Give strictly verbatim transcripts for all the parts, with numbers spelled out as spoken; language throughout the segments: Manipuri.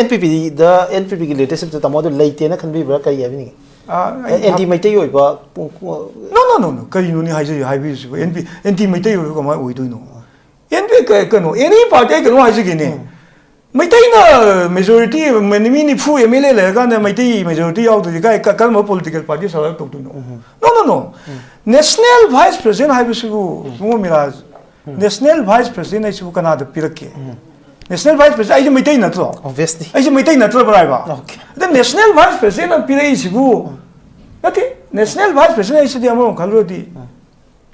ꯑꯦꯟ ꯄꯤ ꯄꯤꯗ, ꯑꯦꯟ ꯄꯤ ꯄꯤꯒꯤ ꯂꯤꯗꯔꯁꯤꯞꯇ ꯇꯥꯃꯣ ꯑꯗꯨ ꯂꯩꯇꯦꯅ ꯈꯟꯕꯤꯕ꯭ꯔꯥ? ꯀꯔꯤ ꯍꯥꯏꯕꯤꯅꯤꯡꯉꯤ? ꯑ, ꯑꯩ ꯑꯦꯟꯇꯤ ꯃꯩꯇꯩ ꯑꯣꯏꯕ ꯄꯨꯡ- ꯅꯣ ꯅꯣ ꯅꯣ ꯅꯣ ꯀꯔꯤꯅꯣꯅꯦ ꯍꯥꯏꯖꯔꯤ ꯍꯥꯏꯕꯤꯔꯤꯁꯤꯕꯨ? ꯑꯦꯟ ꯄꯤ ꯑꯦꯟꯇꯤ ꯃꯩꯇꯩ ꯑꯣꯏꯕ ꯀꯃꯥꯏꯅ ꯑꯣꯏꯗꯣꯏꯅꯣ? ꯑꯦꯟ ꯄꯤ ꯀꯩꯅꯣ, ꯑꯦꯅꯤ ꯄꯥꯔꯇꯤ ꯑꯩ ꯀꯩꯅꯣ ꯍꯥꯏꯖꯒꯦꯅꯦ. ꯃꯩꯇꯩꯅ ꯃꯦꯖꯣꯔꯤꯇꯤ, ꯃꯤ ꯅꯤꯐꯨ ꯑꯦꯝ ꯑꯦꯜ ꯑꯦ ꯂꯩꯔꯀꯥꯟꯗ ꯃꯩꯇꯩ ꯃꯦꯖꯣꯔꯤꯇꯤ ꯌꯥꯎꯗ꯭ꯔꯗꯤ ꯀꯥꯏ ꯀ- ꯀꯔꯝꯕ ꯄꯣꯂꯤꯇꯤꯀꯦꯜ ꯄꯥꯔꯇꯤ ꯁꯔꯚꯥꯏꯚ ꯇꯧꯗꯣꯏꯅꯣ? ꯅꯣ ꯅꯣ ꯅꯣ ꯅꯦꯁꯅꯦꯜ ꯚꯥꯏꯁ ꯄ꯭ꯔꯦꯁꯤꯗꯦꯟ ꯍꯥꯏꯕꯁꯤꯕꯨ ꯏꯕꯨꯡꯉꯣ ꯃꯤꯔꯥꯖ, ꯅꯦꯁꯅꯦꯜ ꯚꯥꯏꯁ ꯄ꯭ꯔꯦꯁꯤꯗꯦꯟ ꯍꯥꯏꯁꯤꯕꯨ ꯀꯅꯥꯗ ꯄꯤꯔꯛꯀꯦ? ꯅꯦꯁꯅꯦꯜ ꯚꯥꯏꯁ ꯄ꯭ꯔꯦꯁꯤꯗꯦꯟ ꯑꯩꯗꯤ ꯃꯩꯇꯩ ꯅꯠꯇ꯭ꯔꯣ? ꯑꯣꯕꯤꯌꯁꯂꯤ. ꯑꯩꯁꯦ ꯃꯩꯇꯩ ꯅꯠꯇ꯭ꯔꯕ꯭ꯔꯥ ꯍꯥꯏꯕ? ꯑꯣꯀꯦ. ꯑꯗ ꯅꯦꯁꯅꯦꯜ ꯚꯥꯏꯁ ꯄ꯭ꯔꯦꯁꯤꯗꯦꯟꯅ ꯄꯤꯔꯛꯏꯁꯤꯕꯨ ꯅꯠꯇꯦ. ꯅꯦꯁꯅꯦꯜ ꯚꯥꯏꯁ ꯄ꯭ꯔꯦꯁꯤꯗꯦꯟ ꯍꯥꯏꯁꯤꯗꯤ ꯑꯃꯔꯣꯝ ꯈꯜꯂꯨꯔꯗꯤ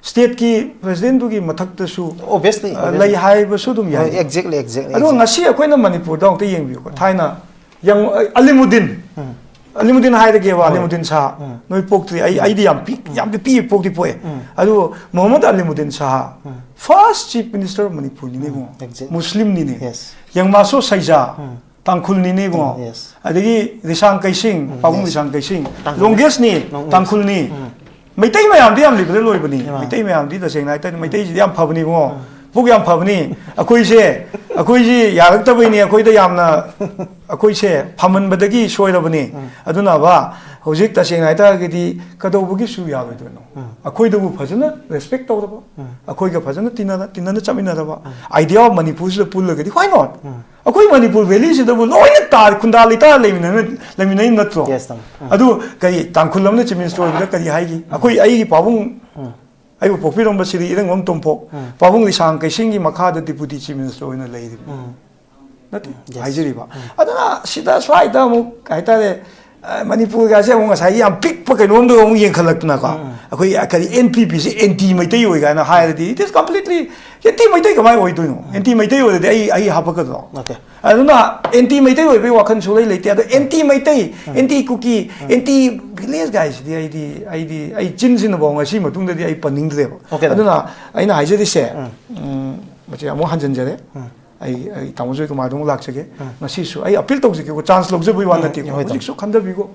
ꯁ꯭ꯇꯦꯠꯀꯤ ꯄ꯭ꯔꯦꯁꯤꯗꯦꯟꯗꯨꯒꯤ ꯃꯊꯛꯇꯁꯨ ꯑꯣꯕꯤꯌꯁꯂꯤ. ꯑ, ꯂꯩ ꯍꯥꯏꯕꯁꯨ ꯑꯗꯨꯝ ꯌꯥꯏ. Exactly, exactly. ꯑꯗꯣ ꯉꯁꯤ ꯑꯩꯈꯣꯏꯅ ꯃꯅꯤꯄꯨꯔꯗ ꯑꯃꯨꯛꯇ ꯌꯦꯡꯕꯤꯌꯨꯀꯣ. ꯊꯥꯏꯅ ꯌꯪ ꯑꯂꯤꯃꯨꯗꯤꯟ, ꯑꯂꯤꯃꯨꯗꯤꯟ ꯍꯥꯏꯔꯒꯦꯕ, ꯑꯂꯤꯃꯨꯗꯤꯟ ꯁꯥꯍ, ꯅꯣꯏ ꯄꯣꯛꯇ꯭ꯔꯤ, ꯑꯩ ꯑꯩꯗꯤ ꯌꯥꯝ ꯄꯤ ꯌꯥꯝꯗꯤ ꯄꯤꯛꯏ, ꯄꯣꯛꯇꯤ ꯄꯣꯛꯑꯦ. ꯑꯗꯨ Mohammad Alimuddin Shah, first chief minister of ꯃꯅꯤꯄꯨꯔꯅꯤꯅꯦ ꯏꯕꯨꯡꯉꯣ. ꯑꯦꯛꯖꯦꯛ. ꯃꯨꯁꯂꯤꯝꯅꯤꯅꯦ. ꯌꯦꯁ. ꯌꯪꯃꯥꯁꯣ ꯁꯩꯖꯥ, ꯇꯥꯡꯈꯨꯜꯅꯤꯅꯦ ꯏꯕꯨꯡꯉꯣ. ꯌꯦꯁ. ꯑꯗꯒꯤ ꯔꯤꯁꯥꯡ ꯀꯩꯁꯤꯡ, ꯄꯥꯕꯨꯡ ꯌꯦꯁ. ꯔꯤꯁꯥꯡ ꯀꯩꯁꯤꯡ, ꯇꯥꯡꯈꯨꯜ. ꯂꯣꯡꯒꯦꯁꯅꯤ, ꯂꯣꯡꯒꯦꯁ. ꯇꯥꯡꯈꯨꯜꯅꯤ. ꯃꯩꯇꯩ ꯃꯌꯥꯝꯗꯤ ꯌꯥꯝ ꯂꯤꯕꯔꯦꯜ ꯑꯣꯏꯕꯅꯤ. ꯏꯃꯥ. ꯃꯩꯇꯩ ꯃꯌꯥꯝꯗꯤ ꯇꯁꯦꯡꯅ ꯍꯥꯏꯇꯥꯔꯗꯤ ꯃꯩꯇꯩꯁꯤꯗꯤ ꯌꯥꯝ ꯐꯕꯅꯤ ꯏꯕꯨꯡꯉꯣ. ꯄꯨꯛ ꯌꯥꯝ ꯐꯕꯅꯤ. ꯑꯩꯈꯣꯏꯁꯦ, ꯑꯩꯈꯣꯏꯁꯤ ꯌꯥꯔꯛꯇꯕꯩꯅꯤ, ꯑꯩꯈꯣꯏꯗ ꯌꯥꯝꯅ, ꯑꯩꯈꯣꯏꯁꯦ ꯐꯃꯟꯕꯗꯒꯤ ꯁꯣꯏꯔꯕꯅꯤ. ꯑꯗꯨꯅ ꯕꯥ, ꯍꯧꯖꯤꯛ ꯇꯁꯦꯡꯅ ꯍꯥꯏꯇꯥꯔꯒꯗꯤ ꯀꯩꯗꯧꯕꯒꯤꯁꯨ ꯌꯥꯔꯣꯏꯗꯣꯏꯅꯣ? ꯑꯩꯈꯣꯏꯗꯕꯨ ꯐꯖꯅ ꯔꯦꯁꯄꯦꯛ ꯇꯧꯗꯕ, ꯑꯩꯈꯣꯏꯒ ꯐꯖꯅ ꯇꯤꯟꯅꯅ ꯇꯤꯟꯅꯅ ꯆꯠꯃꯤꯟꯅꯗꯕ, ꯑꯥꯏꯗꯤꯌꯥ ꯑꯣꯐ ꯃꯅꯤꯄꯨꯔꯁꯤꯗ ꯄꯨꯜꯂꯒꯗꯤ why not? ꯑꯩꯈꯣꯏ ꯃꯅꯤꯄꯨꯔ ꯚꯦꯂꯤꯁꯤꯗꯕꯨ ꯂꯣꯏꯅ ꯇꯥ ꯈꯨꯟꯗꯥ ꯂꯩꯇꯥ ꯂꯩꯃꯤꯟꯅ ꯂꯩꯃꯤꯟꯅꯩ ꯅꯠꯇ꯭ꯔꯣ? ꯌꯦꯁ, ꯇꯥꯃꯣ. ꯑꯗꯨ ꯀꯔꯤ ꯇꯥꯡꯈꯨꯜ ꯑꯃꯅ ꯆꯤꯐ ꯃꯤꯅꯤꯁꯇꯔ ꯑꯣꯏꯕꯗ ꯀꯔꯤ ꯍꯥꯏꯒꯤ? ꯑꯩꯈꯣꯏ, ꯑꯩꯒꯤ ꯄꯥꯕꯨꯡ, ꯑꯩꯕꯨ ꯄꯣꯛꯄꯤꯔꯝꯕ ꯁꯤꯔꯤ ꯏꯔꯪꯕꯝ ꯇꯣꯝꯄꯣꯛ, ꯄꯥꯕꯨꯡ ꯂꯤꯁꯥꯡ ꯀꯩꯁꯤꯡꯒꯤ ꯃꯈꯥꯗ ꯗꯤꯄꯨꯇꯤ ꯆꯤꯐ ꯃꯤꯅꯤꯁꯇꯔ ꯑꯣꯏꯅ ꯂꯩꯔꯤꯕ ꯅꯠꯇꯦ? ꯍꯥꯏꯖꯔꯤꯕ. ꯑꯗꯨꯅ ꯁꯤꯗ ꯁ꯭ꯋꯥꯏꯗ ꯑꯃꯨꯛ ꯍꯥꯏꯇꯥꯔꯦ, ꯑ, ꯃꯅꯤꯄꯨꯔꯒꯁꯦ ꯑꯃꯨꯛ ꯉꯁꯥꯏꯒꯤ ꯌꯥꯝ ꯄꯤꯛꯄ ꯀꯩꯅꯣꯝꯗ ꯑꯃꯨꯛ ꯌꯦꯡꯈꯠꯂꯛꯇꯅꯀꯣ, ꯑꯩꯈꯣꯏ ꯀꯔꯤ ꯑꯦꯟ ꯄꯤ ꯄꯤꯁꯦ ꯑꯦꯟꯇꯤ ꯃꯩꯇꯩ ꯑꯣꯏ ꯀꯥꯏꯅ ꯍꯥꯏꯔꯗꯤ, it is completely anti Meitei ꯀꯃꯥꯏꯅ ꯑꯣꯏꯗꯣꯏꯅꯣ? ꯑꯦꯟꯇꯤ ꯃꯩꯇꯩ ꯑꯣꯏꯔꯗꯤ ꯑꯩ, ꯑꯩ ꯍꯥꯄꯛꯀꯗ꯭ꯔꯣ? ꯅꯠꯇꯦ. ꯑꯗꯨꯅ ꯑꯦꯟꯇꯤ ꯃꯩꯇꯩ ꯑꯣꯏꯕꯒꯤ ꯋꯥꯈꯜ ꯁꯨꯡꯂꯩ ꯂꯩꯇꯦ. ꯑꯗꯣ ꯑꯦꯟꯇꯤ ꯃꯩꯇꯩ, ꯑꯦꯟꯇꯤ ꯀꯨꯀꯤ, ꯑꯦꯟꯇꯤ ꯚꯤꯂꯦꯖ ꯒꯥꯏꯁꯤꯗꯤ ꯑꯩꯗꯤ, ꯑꯩꯗꯤ ꯑꯩ ꯆꯤꯟꯁꯤꯅꯐꯥꯎ ꯉꯁꯤ ꯃꯇꯨꯡꯗꯗꯤ ꯑꯩ ꯄꯟꯅꯤꯡꯗ꯭ꯔꯦꯕ. Okay, ꯑꯗꯨꯅ ꯑꯩꯅ ꯍꯥꯏꯖꯔꯤꯁꯦ, ꯎꯝ, ꯃꯁꯤ ꯑꯃꯨꯛ ꯍꯟꯖꯤꯟꯖꯔꯦ. ꯑꯩ, ꯑꯩ ꯇꯥꯃꯣ ꯖꯣꯏꯀꯨꯃꯥꯔꯗ ꯑꯃꯨꯛ ꯂꯥꯛꯆꯒꯦ. ꯉꯁꯤꯁꯨ ꯑꯩ ꯑꯄꯤꯜ ꯇꯧꯖꯒꯦꯀꯣ, ꯆꯥꯟꯁ ꯂꯧꯖꯕꯒꯤ ꯋꯥ ꯅꯠꯇꯦꯀꯣ. ꯍꯣꯏ, ꯇꯥꯃꯣ. ꯍꯧꯖꯤꯛꯁꯨ ꯈꯟꯊꯕꯤꯀꯣ.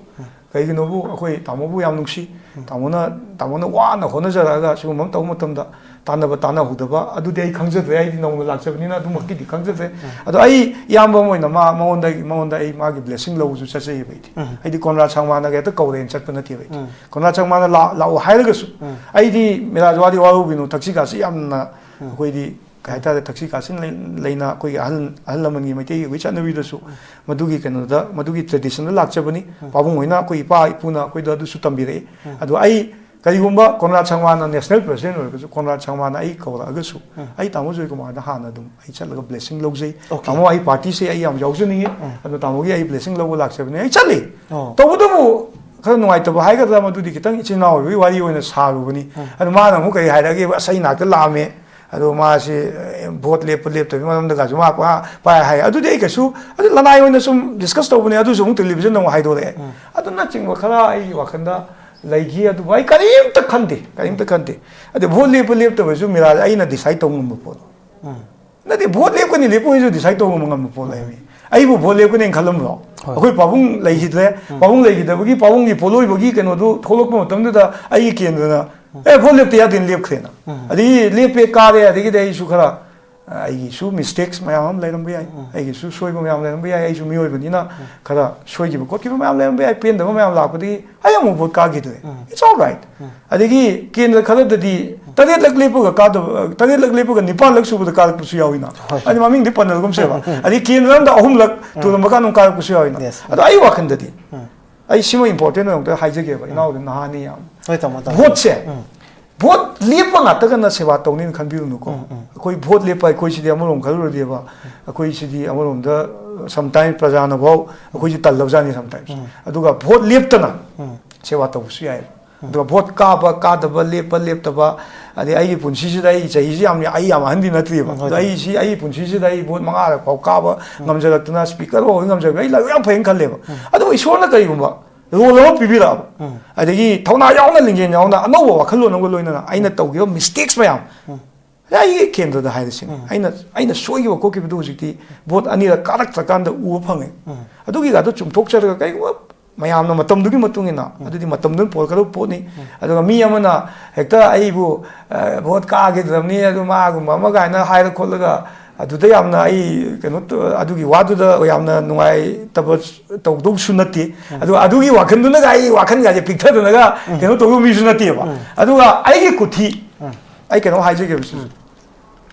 ꯀꯩꯒꯤꯅꯣꯕꯨ ꯑꯩꯈꯣꯏ ꯇꯥꯃꯣꯕꯨ ꯌꯥꯝ ꯅꯨꯡꯁꯤ. ꯇꯥꯃꯣꯅ, ꯇꯥꯃꯣꯅ ꯋꯥꯅ ꯍꯣꯠꯅꯖꯔꯛꯑꯒ ꯁꯤꯒꯨꯝꯕ ꯑꯃ ꯇꯧꯕ ꯃꯇꯝꯗ ꯇꯥꯟꯅꯕ ꯇꯥꯟꯅꯍꯧꯗꯕ ꯑꯗꯨꯗꯤ ꯑꯩ ꯈꯪꯖꯗ꯭ꯔꯦ, ꯑꯩꯗꯤ ꯅꯧꯅ ꯂꯥꯛꯆꯕꯅꯤꯅ ꯑꯗꯨꯃꯛꯀꯤꯗꯤ ꯈꯪꯖꯗ꯭ꯔꯦ꯫ ꯑꯗꯣ ꯑꯩ ꯏꯌꯥꯝꯕ ꯑꯃ ꯑꯣꯏꯅ ꯃꯥ ꯃꯉꯣꯟꯗ ꯃꯉꯣꯟꯗ ꯑꯩ ꯃꯥꯒꯤ ꯕ꯭ꯂꯦꯁꯤꯡ ꯂꯧꯕꯁꯨ ꯆꯠꯆꯩꯌꯦꯕ ꯑꯩꯗꯤ꯫ ꯍꯥꯏꯗꯤ ꯀꯣꯟꯔꯥꯗ ꯁꯪꯃꯥꯅꯒ ꯍꯦꯛꯇ ꯀꯧꯔꯦꯅ ꯆꯠꯄ ꯅꯠꯇꯦꯕ ꯑꯩꯗꯤ꯫ ꯀꯣꯟꯔꯥꯗ ꯁꯪꯃꯥꯅ ꯂꯥꯛ- ꯂꯥꯛꯑꯣ ꯍꯥꯏꯔꯒꯁꯨ ꯑꯩꯗꯤ ꯃꯤꯔꯥꯖ ꯋꯥꯗꯤ ꯋꯥꯔꯧꯕꯤꯅꯨ, ꯊꯛꯁꯤ ꯈꯥꯁꯤ ꯌꯥꯝꯅ ꯑꯩꯈꯣꯏꯗꯤ ꯀꯩ ꯍꯥꯏꯇꯥꯔꯦ, ꯊꯛꯁꯤ ꯈꯥꯁꯤ ꯂꯩ- ꯂꯩꯅ ꯑꯩꯈꯣꯏꯒꯤ ꯑꯍꯜ ꯑꯍꯜ ꯂꯃꯟꯒꯤ ꯃꯩꯇꯩꯒꯤ ꯑꯩꯈꯣꯏ ꯆꯠꯅꯕꯤꯗꯁꯨ ꯃꯗꯨꯒꯤ ꯀꯩꯅꯣꯗ ꯃꯗꯨꯒꯤ ꯇ꯭ꯔꯦꯗꯤꯁꯟꯗ ꯂꯥꯛꯆꯕꯅꯤ꯫ ꯄꯥꯕꯨꯡ ꯍꯣꯏꯅ ꯑꯩꯈꯣꯏ ꯏꯄꯥ ꯏꯄꯨꯅ ꯑꯩꯈꯣꯏꯗ ꯑꯗꯨꯁꯨ ꯇꯝꯕꯤꯔꯛꯏ꯫ ꯑꯗꯣ ꯑꯩ ꯀꯔꯤꯒꯨꯝꯕ ꯀꯣꯟꯔꯥꯗ ꯁꯪꯃꯥꯅ ꯅꯦꯁꯅꯦꯜ ꯄ꯭ꯔꯁꯤꯗꯦꯟ ꯑꯣꯏꯔꯒꯁꯨ, ꯀꯣꯟꯔꯥꯗ ꯁꯪꯃꯥꯅ ꯑꯩ ꯀꯧꯔꯛꯑꯒꯁꯨ ꯑꯩ ꯇꯥꯃꯣ ꯖꯣꯏꯀꯨꯃꯥꯔꯗ ꯍꯥꯟꯅ ꯑꯗꯨꯝ ꯑꯩ ꯆꯠꯂꯒ ꯕ꯭ꯂꯦꯁꯤꯡ ꯂꯧꯖꯩ꯫ ꯇꯥꯃꯣ, ꯑꯩ ꯄꯥꯔꯇꯤꯁꯦ ꯑꯩ ꯌꯥꯝ ꯌꯥꯎꯖꯅꯤꯡꯉꯤ꯫ ꯑꯗꯣ ꯇꯥꯃꯣꯒꯤ ꯑꯩ ꯕ꯭ꯂꯦꯁꯤꯡ ꯂꯧꯕ ꯂꯥꯛꯆꯕꯅꯦ꯫ ꯑꯩ ꯆꯠꯂꯤ꯫ ꯇꯧꯕꯇꯕꯨ ꯈꯔ ꯅꯨꯡꯉꯥꯏꯇꯕ ꯍꯥꯏꯒꯗ꯭ꯔꯥ, ꯃꯗꯨꯗꯤ ꯈꯤꯇꯪ ꯏꯆꯤꯟ ꯏꯅꯥꯎ ꯑꯣꯏꯕꯒꯤ ꯋꯥꯔꯤ ꯑꯣꯏꯅ ꯁꯥꯔꯨꯕꯅꯤ꯫ ꯑꯗꯣ ꯃꯥꯅ ꯑꯃꯨꯛ ꯀꯔꯤ ꯍꯥꯏꯔꯛꯑꯒꯦ, "ꯑꯁ, ꯑꯩ ꯅꯥꯛꯇ ꯂꯥꯛꯑꯝꯃꯦ, ꯑꯗꯣ ꯃꯥꯁꯤ, ꯑꯦ, ꯚꯣꯠ ꯂꯦꯞꯄ ꯂꯦꯞꯇꯕꯒꯤ ꯃꯔꯝꯗꯒꯁꯨ ꯃꯥ ꯄꯥ- ꯄꯥꯏ ꯍꯥꯏ"꯫ ꯑꯗꯨꯗꯤ ꯑꯩ ꯀꯩꯁꯨ, ꯑꯗꯨ ꯂꯅꯥꯏ ꯑꯣꯏꯅ ꯁꯨꯝ ꯗꯤꯁꯀꯁ ꯇꯧꯕꯅꯦ, ꯑꯗꯨꯁꯨ ꯑꯃꯨꯛ ꯇꯦꯂꯤꯚꯤꯖꯟꯗ ꯑꯃꯨꯛ ꯍꯥꯏꯗꯣꯔꯛꯑꯦ꯫ ꯑꯗꯨꯅꯆꯤꯡꯕ ꯈꯔ ꯑꯩꯒꯤ ꯋꯥꯈꯜꯗ ꯂꯩꯈꯤ꯫ ꯑꯗꯨꯕꯨ ꯑꯩ ꯀꯔꯤꯝꯇ ꯈꯟꯗꯦ, ꯀꯔꯤꯝꯇ ꯈꯟꯗꯦ꯫ ꯑꯗꯩ ꯚꯣꯠ ꯂꯦꯞꯄ ꯂꯦꯞꯇꯕꯁꯨ ꯃꯤꯔꯥꯖ ꯑꯩꯅ ꯗꯤꯁꯥꯏꯠ ꯇꯧ ꯉꯝꯕ ꯄꯣꯠ ꯅꯠꯇꯦ꯫ ꯚꯣꯠ ꯂꯦꯞꯀꯅꯤ ꯂꯦꯞꯄꯣꯏꯁꯨ ꯗꯤꯁꯥꯏꯠ ꯇꯧꯕ ꯉꯝꯕ ꯄꯣꯠ ꯂꯩꯕꯅꯤ꯫ ꯑꯩꯕꯨ ꯚꯣꯠ ꯂꯦꯞꯀꯅꯤ ꯈꯜꯂꯝꯕ꯭ꯔꯣ? ꯑꯩꯈꯣꯏ ꯄꯥꯕꯨꯡ ꯂꯩꯈꯤꯗ꯭ꯔꯦ꯫ ꯄꯥꯕꯨꯡ ꯂꯩꯈꯤꯗꯕꯒꯤ ꯄꯥꯕꯨꯡꯒꯤ ꯄꯣꯠꯂꯣꯏꯕꯒꯤ ꯀꯩꯅꯣꯗꯨ ꯊꯣꯛꯂꯛꯄ ꯃꯇꯝꯗꯨꯗ ꯑꯩꯒꯤ ꯀꯦꯟꯗ꯭ꯔꯅ, "ꯑꯦ, ꯚꯣꯠ ꯂꯦꯞꯇ ꯌꯥꯗꯦꯅ" ꯂꯦꯞꯈ꯭ꯔꯦꯅ꯫ ꯑꯗꯒꯤ ꯂꯦꯞꯄꯦ, ꯀꯥꯔꯦ, ꯑꯗꯒꯤꯗꯤ ꯑꯩꯁꯨ ꯈꯔ, ꯑ, ꯑꯩꯒꯤꯁꯨ ꯃꯤꯁꯇꯦꯛꯁ ꯃꯌꯥꯝ ꯑꯃ ꯂꯩꯔꯝꯕ ꯌꯥꯏ, ꯑꯩꯒꯤꯁꯨ ꯁꯣꯏꯕ ꯃꯌꯥꯝ ꯂꯩꯔꯝꯕ ꯌꯥꯏ, ꯑꯩꯁꯨ ꯃꯤꯑꯣꯏꯕꯅꯤꯅ ꯈꯔ ꯁꯣꯏꯈꯤꯕ ꯈꯣꯠꯈꯤꯕ ꯃꯌꯥꯝ ꯂꯩꯔꯝꯕ ꯌꯥꯏ, ꯄꯦꯟꯗꯕ ꯃꯌꯥꯝ ꯂꯥꯛꯄꯗꯒꯤ ꯑꯩ ꯑꯃꯨꯛ ꯚꯣꯠ ꯀꯥꯈꯤꯗ꯭ꯔꯦ꯫ It's all right꯫ ꯑꯗꯒꯤ ꯀꯦꯟꯗ꯭ꯔ ꯈꯔꯗꯗꯤ ꯇꯔꯦꯠꯂꯛ ꯂꯦꯞꯄꯒ ꯀꯥꯗꯕ, ꯇꯔꯦꯠꯂꯛ ꯂꯦꯞꯄꯒ ꯅꯤꯄꯥꯜꯂꯛ ꯁꯨꯕꯗ ꯀꯥꯔꯛꯄꯁꯨ ꯌꯥꯎꯏꯅ꯫ ꯍꯣꯏ꯫ ꯑꯗꯨ ꯃꯃꯤꯡꯗꯤ ꯄꯟꯅꯒꯨꯝꯁꯦꯕ꯫ ꯑꯗꯩ ꯀꯦꯟꯗ꯭ꯔ ꯑꯃꯗ ꯑꯍꯨꯝꯂꯛ ꯇꯣꯔꯝꯕ ꯀꯥꯟꯗ ꯑꯗꯨꯝ ꯀꯥꯔꯛꯄꯁꯨ ꯌꯥꯎꯏꯅ꯫ Yes꯫ ꯑꯗꯣ ꯑꯩ ꯋꯥꯈꯜꯗꯗꯤ ꯑꯩ ꯁꯤꯃ ꯏꯝꯄꯣꯔꯇꯦꯟ ꯑꯣꯏꯅ ꯑꯝꯇ ꯍꯥꯏꯖꯒꯦꯕ, ꯏꯅꯥꯎꯗꯤ ꯅꯍꯥꯅꯤ ꯌꯥꯝ꯫ ꯍꯣꯏ, ꯇꯥꯃꯣ, ꯇꯥꯃꯣ꯫ ꯚꯣꯠꯁꯦ, ꯎꯝ꯫ ꯚꯣꯠ ꯂꯦꯞꯄ ꯉꯥꯛꯇꯒꯅ ꯁꯦꯕꯥ ꯇꯧꯅꯤꯅ ꯈꯟꯕꯤꯔꯨꯅꯨꯀꯣ꯫ ꯎꯝ, ꯎꯝ꯫ ꯑꯩꯈꯣꯏ ꯚꯣꯠ ꯂꯦꯞꯄ ꯑꯩꯈꯣꯏꯁꯤꯗꯤ ꯑꯃꯔꯣꯝ ꯈꯜꯂꯨꯔꯗꯤꯕ, ꯑꯩꯈꯣꯏꯁꯤꯗꯤ ꯑꯃꯔꯣꯝꯗ sometimes ꯄ꯭ꯔꯖꯥꯅꯐꯥꯎ ꯑꯩꯈꯣꯏꯁꯤ ꯇꯜꯂꯕꯖꯥꯠꯅꯤ sometimes꯫ ꯎꯝ꯫ ꯑꯗꯨꯒ ꯚꯣꯠ ꯂꯦꯞꯇꯅ ꯎꯝ꯫ ꯁꯦꯕꯥ ꯇꯧꯕꯁꯨ ꯌꯥꯏ꯫ ꯑꯗꯨꯒ ꯚꯣꯠ ꯀꯥꯕ, ꯀꯥꯗꯕ, ꯂꯦꯞꯄ, ꯂꯦꯞꯇꯕ, ꯑꯗꯩ ꯑꯩꯒꯤ ꯄꯨꯟꯁꯤꯁꯤꯗ ꯑꯩ ꯆꯍꯤꯁꯤ ꯌꯥꯝ, ꯑꯩ ꯌꯥꯝ ꯑꯍꯟꯗꯤ ꯅꯠꯇ꯭ꯔꯤꯕ꯫ ꯎꯝ, ꯍꯣꯏ, ꯑꯗꯣ ꯍꯣꯏ꯫ ꯑꯩꯁꯤ, ꯑꯩꯒꯤ ꯄꯨꯟꯁꯤꯁꯤꯗ ꯑꯩ ꯚꯣꯠ ꯃꯉꯥꯔꯛ ꯐꯥꯎ ꯀꯥꯕ ꯎꯝ꯫ ꯉꯝꯖꯔꯛꯇꯅ, ꯁ꯭ꯄꯤꯀꯔ ꯑꯣꯏꯕ ꯉꯝꯖꯔꯛꯇꯅ, ꯑꯩ ꯂꯥꯏꯕꯛ ꯌꯥꯝ ꯐꯩꯅ ꯈꯜꯂꯦꯕ꯫ ꯎꯝ꯫ ꯑꯗꯨꯕꯨ ꯏꯁꯣꯔꯅ ꯀꯔꯤꯒꯨꯝꯕ ꯔꯣꯜ ꯑꯃ ꯄꯤꯕꯤꯔꯛꯑꯕ, ꯎꯝ꯫ ꯑꯗꯒꯤ ꯊꯧꯅꯥ ꯌꯥꯎꯅ, ꯂꯤꯡꯖꯦꯜ ꯌꯥꯎꯅ, ꯑꯅꯧꯕ ꯋꯥꯈꯜꯂꯣꯟ ꯑꯃꯒ ꯂꯣꯏꯅꯅ ꯑꯩꯅ ꯎꯝ꯫ ꯇꯧꯈꯤꯕ ꯃꯤꯁꯇꯦꯛꯁ ꯃꯌꯥꯝ, ꯎꯝ꯫ ꯑꯩꯒꯤ ꯀꯦꯟꯗ꯭ꯔꯗ ꯍꯥꯏꯔꯁꯤꯅꯦ, ꯎꯝ꯫ ꯑꯩꯅ, ꯑꯩꯅ ꯁꯣꯏꯈꯤꯕ ꯈꯣꯠꯈꯤꯕꯗꯨ ꯍꯧꯖꯤꯛꯇꯤ ꯚꯣꯠ ꯑꯅꯤꯔꯛ ꯀꯥꯔꯛꯇ꯭ꯔꯀꯥꯟꯗ ꯎꯕ ꯐꯪꯉꯦ꯫ ꯎꯝ꯫ ꯑꯗꯨꯒꯤꯒꯗꯣ ꯆꯨꯝꯊꯣꯛꯆꯔꯒ ꯀꯩꯒꯨꯝꯕ ꯃꯌꯥꯝꯅ ꯃꯇꯝꯗꯨꯒꯤ ꯃꯇꯨꯡ ꯏꯟꯅ ꯑꯗꯨꯗꯤ ꯃꯇꯝꯗꯨꯅ ꯄꯨꯔꯛꯀꯗꯕ ꯄꯣꯠꯅꯤ꯫ ꯑꯗꯨꯒ ꯃꯤ ꯑꯃꯅ ꯍꯦꯛꯇ ꯑꯩꯕꯨ ꯚꯣꯠ ꯀꯥꯈꯤꯗ꯭ꯔꯕꯅꯤ, ꯑꯗꯨ ꯃꯥꯒꯨꯝꯕ ꯑꯃ ꯀꯥꯏꯅ ꯍꯥꯏꯔ ꯈꯣꯠꯂꯒ ꯑꯗꯨꯗ ꯌꯥꯝꯅ ꯑꯩ ꯀꯩꯅꯣ ꯇ- ꯑꯗꯨꯒꯤ ꯋꯥꯗꯨꯗ ꯌꯥꯝꯅ ꯅꯨꯡꯉꯥꯏꯇꯕ ꯇꯧꯗꯧꯁꯨ ꯅꯠꯇꯦ꯫ ꯑꯗꯨꯒ ꯑꯗꯨꯒꯤ ꯋꯥꯈꯜꯗꯨꯅꯒ ꯑꯩ ꯋꯥꯈꯜꯒꯁꯦ ꯄꯤꯛꯊꯗꯅꯒ ꯀꯩꯅꯣ ꯇꯧꯕ ꯃꯤꯁꯨ ꯅꯠꯇꯦꯕ꯫ ꯑꯗꯨꯒ ꯑꯩꯒꯤ ꯀꯨꯊꯤ, ꯑꯩ ꯀꯩꯅꯣ ꯍꯥꯏꯖꯒꯦꯕ ꯁꯤꯁꯦ꯫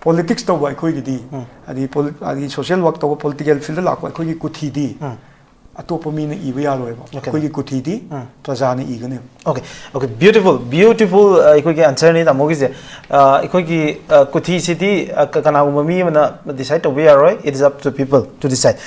ꯄꯣꯂꯤꯇꯤꯛꯁ ꯇꯧꯕ ꯑꯩꯈꯣꯏꯒꯤꯗꯤ, ꯍꯥꯏꯗꯤ ꯄꯣꯂꯤ- ꯍꯥꯏꯗꯤ ꯁꯣꯁꯤꯌꯦꯜ ꯋꯥꯔꯛ ꯇꯧꯕ, ꯄꯣꯂꯤꯇꯤꯀꯦꯜ ꯐꯤꯜꯗ ꯂꯥꯛꯄ ꯑꯩꯈꯣꯏꯒꯤ ꯀꯨꯊꯤꯗꯤ ꯑꯇꯣꯞꯄ ꯃꯤꯅ ꯏꯕ ꯌꯥꯔꯣꯏꯕ꯫ ꯑꯩꯈꯣꯏꯒꯤ ꯀꯨꯊꯤꯗꯤ ꯄ꯭ꯔꯖꯥꯅ ꯏꯒꯅꯦꯕ꯫ Okay, okay, beautiful, beautiful. ꯑꯩꯈꯣꯏꯒꯤ ꯑꯟꯁꯔꯅꯤ ꯇꯥꯃꯣꯒꯤꯁꯦ꯫ ꯑ, ꯑꯩꯈꯣꯏꯒꯤ ꯑ, ꯀꯨꯊꯤꯁꯤꯗꯤ ꯑ, ꯀ- ꯀꯅꯥꯒꯨꯝꯕ ꯃꯤ ꯑꯃꯅ ꯗꯤꯁꯥꯏꯠ ꯇꯧꯕ ꯌꯥꯔꯣꯏ, it is up to people to decide.